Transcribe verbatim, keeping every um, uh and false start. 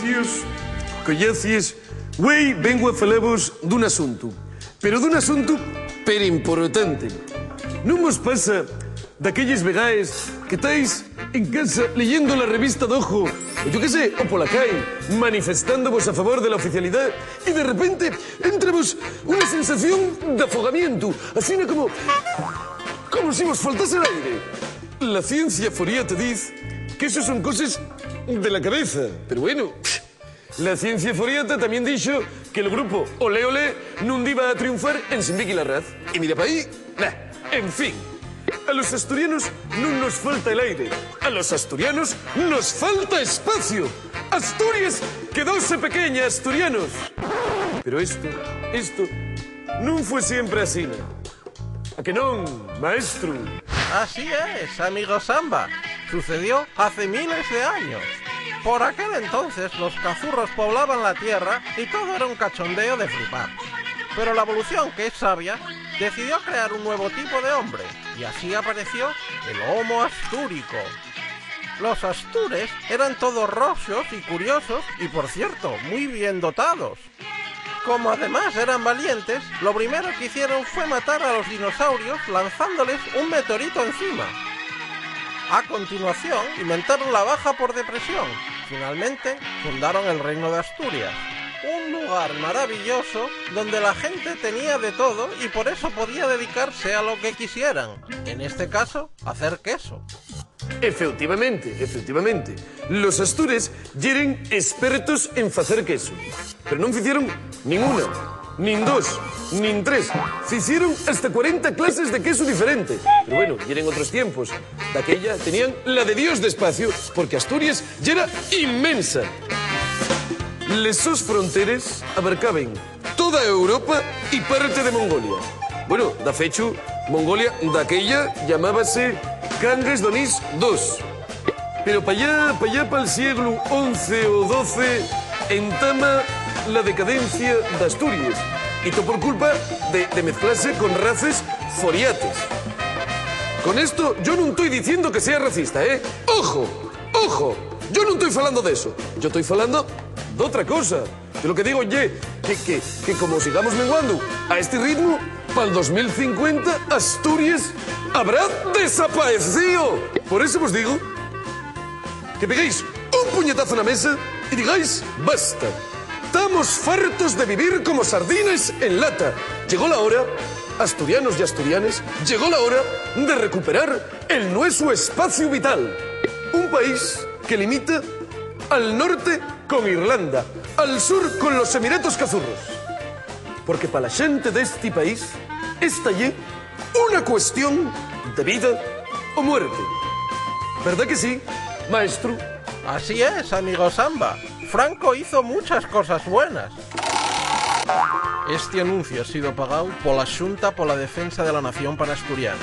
Dios, collacies, güei vengo a falavos d'un asuntu, pero d'un asuntu perimportante. ¿Nun vos pasa daquelles vegaes que tais en casa leyendo la revista d'ojo, o yo qué sé, o pola cai, manifestándovos a favor de la oficialidá, y de repente éntravos una sensación d'afogamientu, asina como, como si vos faltase l'aire? La ciencia foriata diz que eso son coses de la cabeza, pero bueno, la ciencia foriata tamién dixo que el grupo Olé Olé nun diba a triunfar ensin Vicky Larraz. Y mira pa ahí, nah, en fin. A los asturianos nun nos falta el aire, a los asturianos nos falta espacio. Asturias quedóse pequeña, asturianos. Pero esto, esto nun fue siempre asina. ¿A que non, maestru? Así es, amigo Samba. Sucedió hace miles de años. Por aquel entonces los cazurros poblaban la tierra y todo era un cachondeo de flipar. Pero la evolución, que es sabia, decidió crear un nuevo tipo de hombre, y así apareció el Homo asturico. Los astures eran todos roxos y curiosos y, por cierto, muy bien dotados. Como además eran valientes, lo primero que hicieron fue matar a los dinosaurios lanzándoles un meteorito encima. A continuación, inventaron la baja por depresión. Finalmente, fundaron el Reino de Asturias, un lugar maravilloso donde la gente tenía de todo y por eso podía dedicarse a lo que quisieran, en este caso, hacer queso. Efeutivamente, efeutivamente. Los astures yeren espertos en facer quesu, pero non ficieron nin una, nin dos, nin tres. Ficieron hasta cuarenta clases de quesu diferente. Pero bueno, yeren otros tiempos. Daquella tenían la de Dios d'espacio, porque Asturias yera inmensa. Les sos fronteres abarcaben toda Europa y parte de Mongolia. Bueno, dafechu, Mongolia daquella llamábase Ganges Donis dos. Pero p'allá, p'allá pal sieglu once o doce, entama la decadencia d'Asturies, y to por culpa de, de mezclase con races foriates. Con esto yo nun toi diciendo que sea racista, ¿eh? ¡Ojo! ¡Ojo! Yo nun toi falando d'eso. Yo toi falando d'otra cosa. Yo lo que digo ye que, que, que como sigamos menguando a esti ritmu, pal dos mil cincuenta Asturies habrá desapaecío. Por eso vos digo que peguéis un puñetazo na mesa y digáis: "Basta. Tamos fartos de vivir como sardines en lata". Llegó la hora, asturianos y asturianes, llegó la hora de recuperar el nuesu espaciu vital. Un país que limita al norte con Irlanda, al sur con los Emiratos Cazurros. Porque pa la xente d'esti país, esta ye una cuestión de vida o muerte. ¿Verdá que sí, maestru? Así es, amigo Samba. Franco hizo muchas cosas buenas. Este anuncio ha sido pagao pola Xunta pola Defensa de la Nación Panasturiana.